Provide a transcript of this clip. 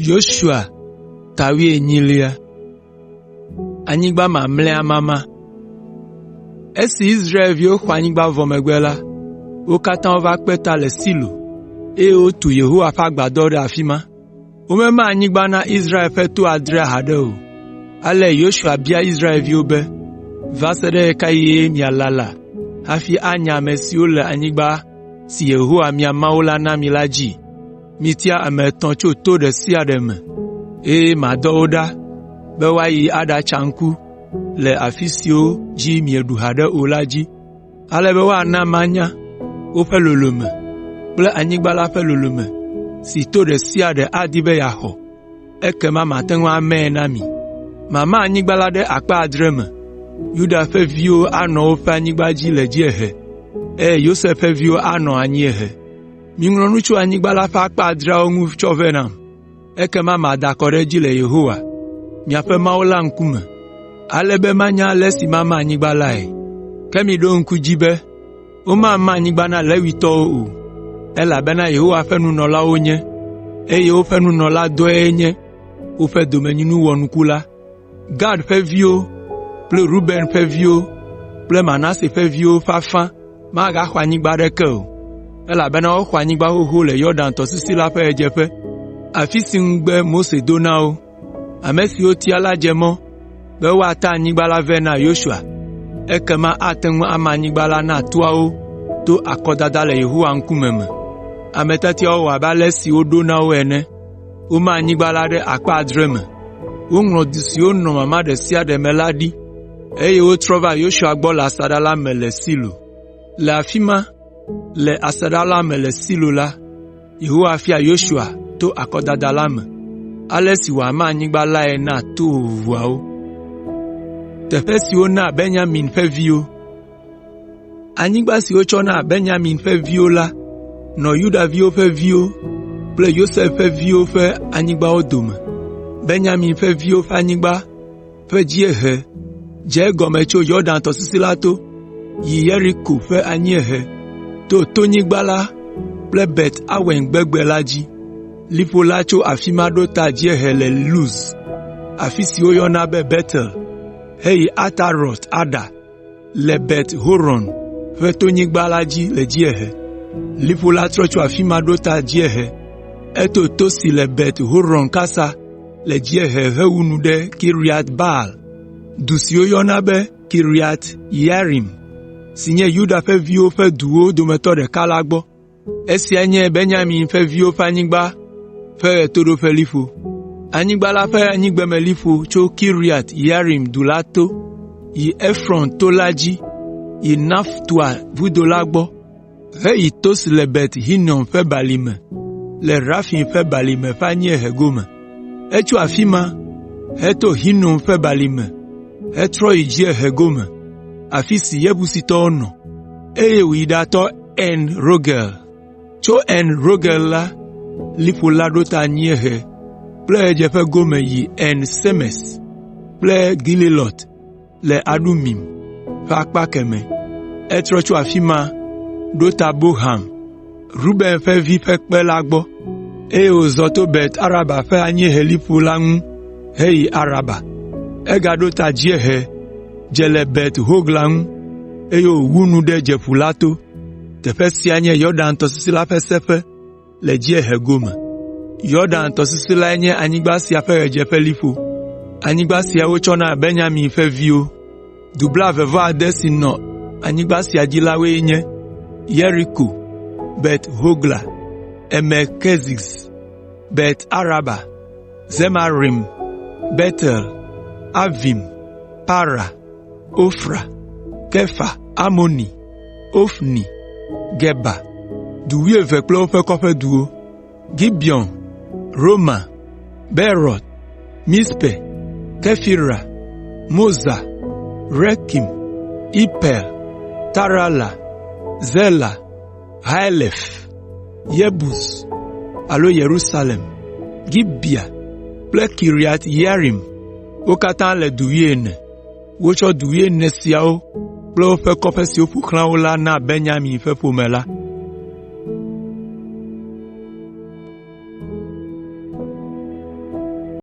Yosua ta wuenyilia. Esi Israelviwo xɔ anyigba vɔ megbe la, wo katã wova kpe ta le Silo, eye wotu Yehowa ƒe Agbadɔ ɖe afi ma. Womema anyigba na Israel ƒe to adre haɖe o. Ale Yosua bia Israelviwo be, “Va se ɖe ɣe ka ɣie mialala hafi anya ame siwo le anyigba si Yehowa mia Mawu la na mi la dzi? Mitia ame etɔ̃ tso to ɖe sia ɖe me, eye madɔ wo ɖa be woayi aɖatsa ŋku le afi siwo dzi mieɖu haɖe o la dzi, ale be woana manya woƒe lolome kple anyigba la ƒe lolome si to ɖe sia ɖe adi be yeaxɔ, ekema mate ŋu amae na mi. Mama anyigba la ɖe akpa adre me. Yuda ƒe viwo anɔ woƒe anyigba dzi le dziehe, eye Yosef ƒe viwo anɔ anyiehe. Miŋlɔ nu tso anyigba la ƒe akpa adreawo ŋu tsɔ vɛ nam, ekema mada akɔ ɖe edzi le Yehowa, miaƒe Mawu la ŋkume, ale be manya ale si mama anyigba lae. Ke miɖo ŋku edzi be womama anyigba na Levitɔwo o, elabena Yehowa ƒe nunɔlawo wonye, eye woƒe nunɔladɔe nye woƒe domenyinu wɔnuku la. Gad ƒe viwo kple Ruben ƒe viwo kple Manase ƒe viwo ƒe afã magaxɔ anyigba aɖeke o, elabena woxɔ anyigba xoxo le Yɔdan tɔsisi la ƒe ɣedzeƒe, afi si ŋugbe Mose do na wo. Ame si wotia la dze mɔ be woata anyigba la vɛ na Yosua, ekema ate ŋu ama anyigba la na toawo to akɔdada le Yehowa ŋkume me. Ame tiatiawo wɔ abe ale si woɖo na wo ene. Woma anyigba la ɖe akpa adre me. Woŋlɔ du siwo nɔ mama ɖe sia ɖe me la ɖi, eye wotrɔ va Yosua gbɔ le asaɖa la me le Silo. Le afi ma, le asaɖa la me le Silo la, Yehowa fia Yosua to akɔdada la me, ale si wòama anyigba lae na to vovovoawo. Anyigba si wotsɔ na Benyamin ƒe viwo la nɔ Yuda ƒe viwo kple Yosef ƒe viwo ƒe anyigbawo dome. Benyamin ƒe viwo ƒe anyigba ƒe dziehe dze egɔme tso Yɔdan tɔsisi la to, yi Yeriko ƒe anyiehe to tonyigba la kple Bet Aven gbegbe la dzi. Liƒo la tso afi ma ɖo ta dziehe le Luz, afi si woyɔna be Betel, heyi Atarot Ada le Bet Horon ƒe tonyigba la dzi le dziehe. Liƒo la trɔ tso afi ma ɖo ta dziehe. Eto to si le Bet Horon kasa le dziehe hewu nu ɖe Kiriat Baal, du si woyɔna be Kiriat Yearim, si nye Yuda ƒe viwo ƒe duwo dometɔ ɖeka la gbɔ. Esiae nye Benyamin ƒe viwo ƒe anyigba ƒe ɣetoɖoƒeliƒo. Anyigba la ƒe anyigbemeliƒo tso Kiriat Yearim du la to, yi Efrɔn to la dzi yi Naftoa vudo la gbɔ, heyi to si le Ben Hinom ƒe Balime le Refaim ƒe Balime ƒe anyiehe gome. Etso afi ma heto Hinom ƒe Balime hetrɔ yi dziehe gome, afi si Yebusitɔwo nɔ, eye wòyi ɖatɔ En Rogel. Tso En Rogel la, liƒo la ɖo ta anyiehe kple ɣedzeƒe gome yi En Semes kple Gelilot le Adumim ƒe akpa kemɛ. Etrɔ tso afi ma ɖo ta Bohan, Ruben ƒe vi ƒe kpe la gbɔ, eye wòzɔ to Bet Araba ƒe anyieheliƒo la ŋu heyi Araba. Egaɖo ta dziehe dze le Bet Hogla ŋu, eye wòwu nu ɖe Dzeƒu la to. Teƒe sia nye Yɔdan tɔsisi la ƒe seƒe le dziehe gome. Yɔdan tɔsisi lae nye anyigba sia ƒe ɣedzeƒeliƒo. Anyigba sia wotsɔ na Benyamin ƒe viwo. Du blaeve-vɔ-ade si nɔ anyigba sia dzi la woe nye: Yeriko, Bet Hogla, Emek Keziz, Bet Araba, Zemaraim, Betel, Avim, Para, Ofra, Kefa Amoni, Ofni, Geba, du wuieve kple woƒe kɔƒeduwo, Gibeon, Rama, Beerot, Mizpe, Kefira, Moza, Rekem, Ipel, Tarala, Zela, Haelef, Yebus (alo Yerusalem), Gibea kple Kiriat Yearim. Wo katã le du wuiene. Wotsɔ du wuiene siawo kple woƒe kɔƒe siwo ƒo xlã wo la na Benyamin ƒe ƒome la.